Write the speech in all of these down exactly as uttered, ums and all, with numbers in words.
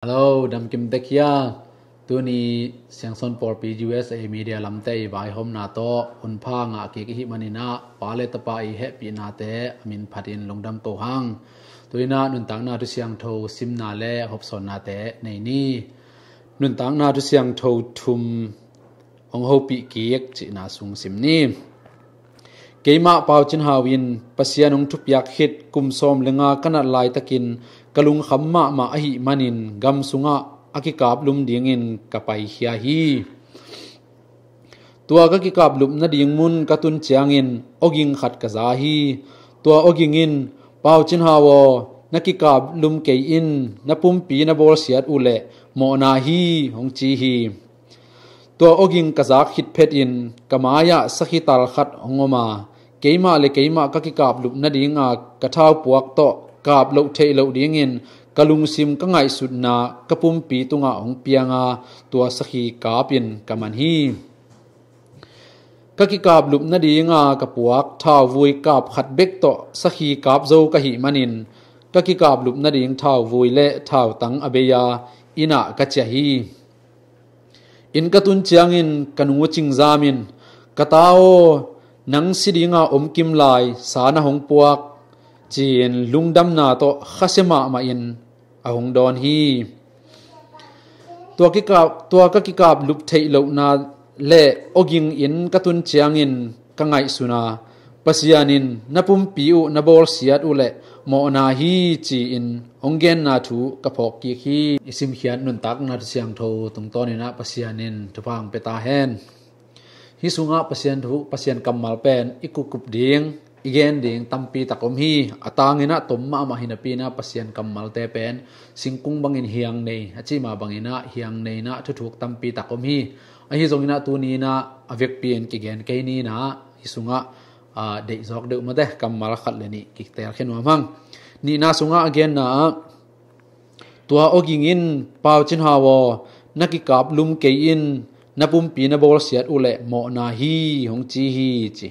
Hello, damkim tek hia? Tuni Siangsawn Pawlpi U S A Media lamte i vaihawmna tawh hun pha ngah kik i hih maninah Pa le Tapa i hehpihnate a min phatin lungdam ko hang. Tuinah nuntakna thu siangtho simna le hopsawnnate nei ni. Nuntakna thu siangtho thum hong hopih kik cihna sung sim ni. Keimah Pau Cin Hau in Pasian hong thupiak khit kum sawm le nga ka nat laitakin ka lungkham mahmah ahih manin gam sungah a kikaplum dingin ka paikhia hi. Tua ka kikaplup nading mun ka tun ciangin awging khat ka za hi. Tua awging in, "Pau Cin Hau aw, na kikaplum kei in, na pumpi na bawlsiat uh leh mawhna hi," hong ci hi. Tua awging ka zak khit phetin ka mai-ah sakhi tal khat hong om a, keimah le keimah ka kikaplupna dinga ka thaupuak tawh kap loh theih loh dingin ka lungsim ka ngaihsutna ka pumpi tungah hong pianga tua sakhi kapin ka man hi. Ka kikaplupna dinga ka puak thauvui kap khat bek tawh sakhi kap zo ka hih manin ka kikaplupna ding thauvui le thautang a bei-a innah ka ciah hi. Inn ka tun ciangin ka nu Cingzam in, "Ka ta aw, nang si dinga om kim lai sa na hong puak," ci-in lungdamna tawh khasia mahmahin a hong dawn hi. Tua kikap, tua ka kikaplup theih lohna le awging in ka tun ciangin ka ngaihsuna, Pasian in, "Na pumpi uh na bawlsiat uh leh mawhna hi," ci-in hong genna thu ka phawk kik hi. I simkhiat nuntakna thu siangtho tungtawninah Pasian in thupha hong pia ta hen. Hih sungah Pasian thu, Pasian kammal pen i kukup ding, i gen ding tampi tak om hi. A tanginah tom mahmah hinapinah Pasian kammalte pen singkung bangin hiang nei, a cih mah banginah hiang neinah thuthuk tampi tak om hi. Ahi zonginah tuninah a vekpi in kigen kei ninah hih sungah, aa, deihzawk deuh mate kammal khat le nih kitelkhia nuam hang. Nihna sungah a genna ah, tua awging in, "Pau Cin Hau aw, na kikaplum kei in, na pumpi na bawlsiat uh leh mawhna hi," hong ci hi ci.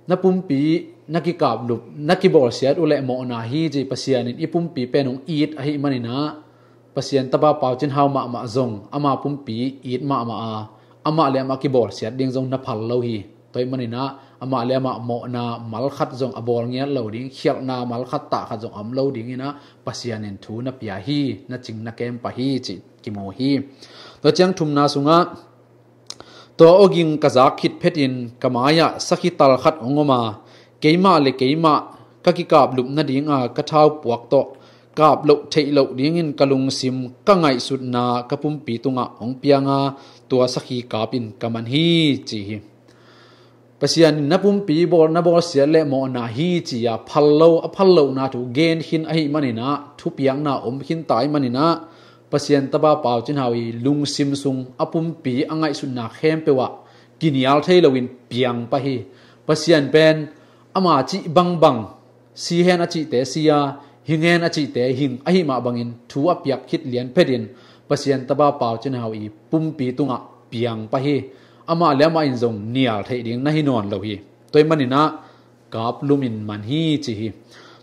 Na pumpi na kikaplup, na kibawlsiat uh leh mawhna hi ci. Pasian in i pumpi pen hong it ahih maninah Pasian tapa Pau Cin Hau mahmah zong ama pumpi it mahmah a, amah le amah kibawlsiat ding zong na phal lo hi. Tua ahih maninah amah le amah mawhna malkhat zong a bawl ngiat lo ding, khialhna malkhat tahkhat zong a om lo dinginah Pasian in thu na pia hi, na cing na kem pah hi cih kimu hi. Tua ciang thumna sungah, tua awging ka zak khit phetin ka mai-ah sakhi tal khat hong om a, keimah le keimah ka kikaplupna dinga ka thaupuak tawh kap loh theih loh dingin ka lungsim ka ngaihsutna ka pumpi tungah hong pianga tua sakhi kapin ka man hi ci hi. Pasian in na pumpi bawl, na bawlsiat leh mawhna hi ci-a phal lo, a phal lohna thu gen khin ahih maninah, thupiakna om khinta ahih maninah, Pasian tapa Pau Cin Hau i lungsim sung a pumpi a ngaihsutna khempeuh ah kinial thei loin piang pah hi. Pasian pen ama cih bangbang, si hen a cihte si a, hing hen a cihte hing ahih mah bangin thu a piak khit lian phetin Pasian tapa Pau Cin Hau i pumpi tungah piang pah hi. Amah le amah in zong nial theih ding na hi nawn lo hi. Tua ahih maninah kaplum in man hi ci hi.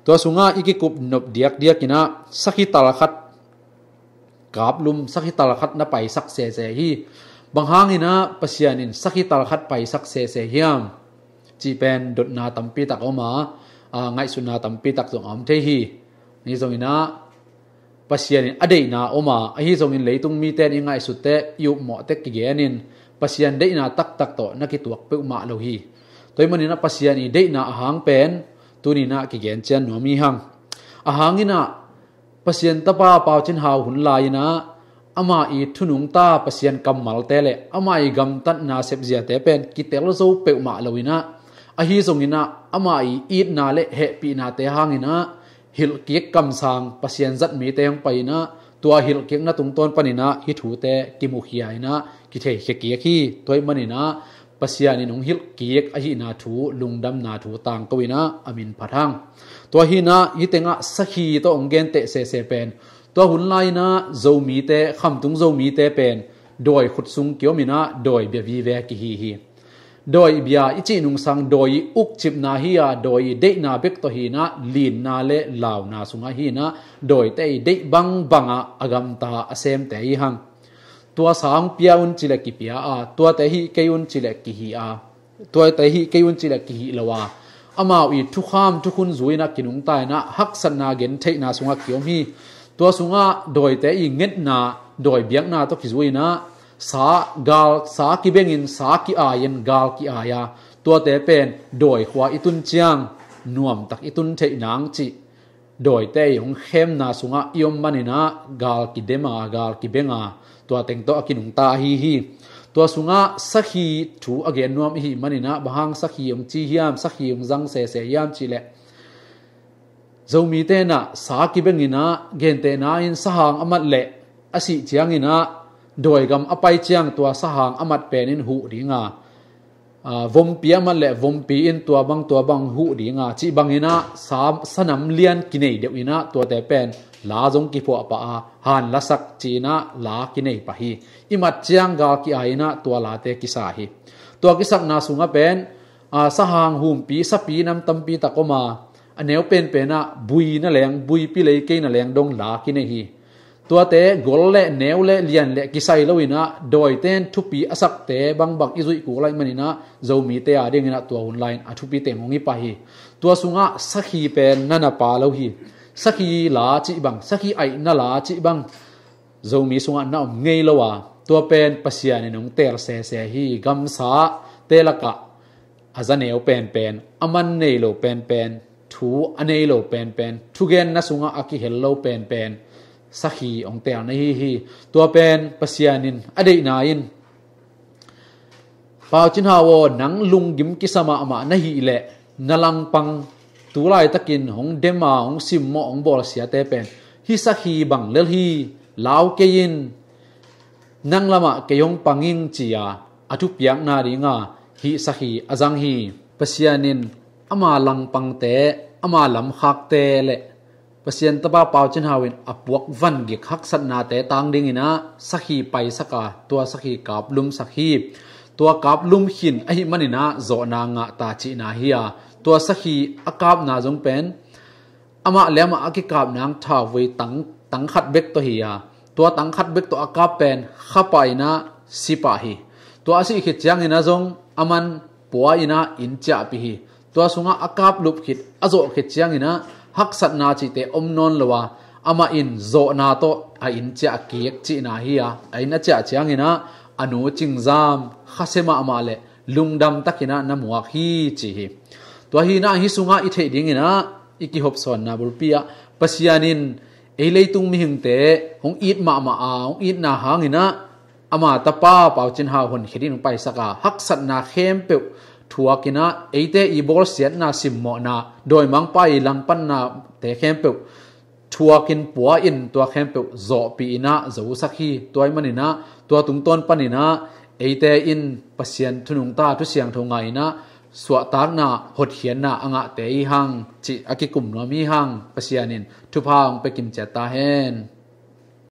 Tua sungah i kikup nop diakdiakinah sakhi tal khat, kaplum sakhi tal khat na paisak sese hi. Bang hanginah Pasian in sakhi tal khat paisak sese hiam cih pen dotna tampi tak a om a, a, ngaihsutna tampi tak zong a om thei hi. Ni zonginah Pasian in a deihna a om a, ahi zongin leitung mite in i ngaihsutte i upmawhte kigenin Pasian deihna taktak tawh na kituak peuhmah lo hi. Tua ahih maninah Pasian i deihna a hang pen tuninah kigen cian nuam hi hang. A hanginah Pasian tapa Pau Cin Hau hun lai-inah ama i thunungta Pasian kammalte le ama i gamtatna sepziate pen kitel zo peuhmah loinah, ahi zonginah ama i itna le hehpihnate hanginah hilhkik kamsang Pasian zat mite hong pai-inah, tua hilhkikna tungtawn paninah hih thute kimukhia inah kitheikhia kik hi. Tua ahih maninah Pasian in hong hilhkik ahihna thu, lungdamna thu tangko inah a min phat hang. Tua hinah hih tengah sakhi tawh hong genteh sese pen, tua hun lai-inah Zomite, khamtung Zomite pen dawi khut sung kiominah dawi bia vive kihi hi. Dawi bia i cih nungsang dawi i ukcipna hi a, dawi i deihna bek tawh hinah, linna le launa sungah hinah, dawite i deih bangbangah a gamta a semte hi hang. Tua sa hong pia un cileh kipia a, tuate hih kei un cileh kihih a, tuate hih kei un cileh kihih lo a, amau i thukham thukhun zuinah kinungta inah, haksatna gentheihna sungah kiom hi. Tua sungah dawite i ngetna, dawi biakna tawh kizuinah, sa gal, sa kibengin, sa ki-ai-in gal ki-ai a, tuate pen dawi khua i tun ciang nuamtak i tun theih nang cih dawite i hong khemna sungah i om maninah, gal kidem a, gal kibeng a, tua teng tawh a kinungta ahi hi. Tua sungah sakhi thu a gen nuam i hih maninah, bang hang sakhi hong ci hiam, sakhi hong zang sese hiam cihleh, Zomite inah sa kibenginah, gentehna in sahang a mat leh a sih cianginah, dawigam a pai ciang tua sahang a mat penin huh ding a, aa, vompi a mat leh vompi in tua bang tua bang huh ding a, cih banginah sa, sanam lian kinei deuh inah, tuate pen la zong kiphuahpah a, han lasak ci-inah la kinei pah hi. I mat ciang gal ki-ai inah tua late kisa hi. Tua kisakna sungah pen, aa, sahang humpi, sapi nam tampi tak om a, a neu penpenah bui naleng, buipi lei kei naleng dong la kinei hi. Tuate gol le neu le lian le kisai loinah, dawite in thupi a sakte bangbang i zuih kul ahih maninah, Zomite a dinginah tua hun lai-in a thupi teng hong hi pah hi. Tua sungah sakhi pen na na pha lo hi. Sakhi la cih bang, sakhi aihna la cih bang Zomi sungah na om ngei lo a, tua pen Pasian in hong teel sese hi. Gamsate lakah a za neu penpen, a man nei lo penpen, thu a nei lo penpen, thugenna sungah a kihel lo penpen sakhi hong teelna hi hi. Tua pen Pasian in a deihna in, Pau Cin Hau aw, nang lunggim kisa mahmah na hih leh, na langpang tu laitakin hong dem a, hong simmawh, hong bawlsiate pen hih sakhi bang lel hi, lau kei in, nang lamah kei hong pang ing ci-a a thupiakna dinga hih sakhi a zang hi. Pasian in ama langpangte, ama lamkhakte le Pasian tapa Pau Cin Hau in a puak vangik haksatnate tang dinginah sakhi paisak a, tua sakhi kaplumsak hi. Tua kaplum khin ahih maninah zawhna ngah ta cihna hi a, tua sakhi a kapna zong pen amah le amah a kikap nang thauvui tang, tang khat bek tawh hi a, tua tang khat bek tawh a kap pen kha pah inah si pah hi. Tua a sih khit cianginah zong a man pua inah inn ciahpih hi. Tua sungah a kaplup khit, a zawh khit cianginah haksatna cihte om nawn lo a, amah in zawhna tawh a inn ciah kik cihna hi a, a inn a ciah cianginah a nu cingzam, khasia mahmah le lungdam takinah na muak hi ci hi. Tua hinah hih sungah i theih dinginah i kihopsawnna bulpi ah Pasian in ei leitung mihingte hong it mahmah a, hong itna hanginah ama tapa Pau Cin Hau honkhia dingin hong paisak a, haksatna khempeuh thuakinah eite i bawlsiatna, simmawhna, dawimangpa i langpannate khempeuh thuakin pua in tua khempeuh zawhpih inah zosak hi. Tua ahih maninah tua tungtawn paninah eite in Pasian thunungta, thusiangtho ngah inah suahtakna, hotkhiatna a ngahte hi hang cih a kikum nuam hi hang. Pasian in thupha hong pia kimciat ta hen.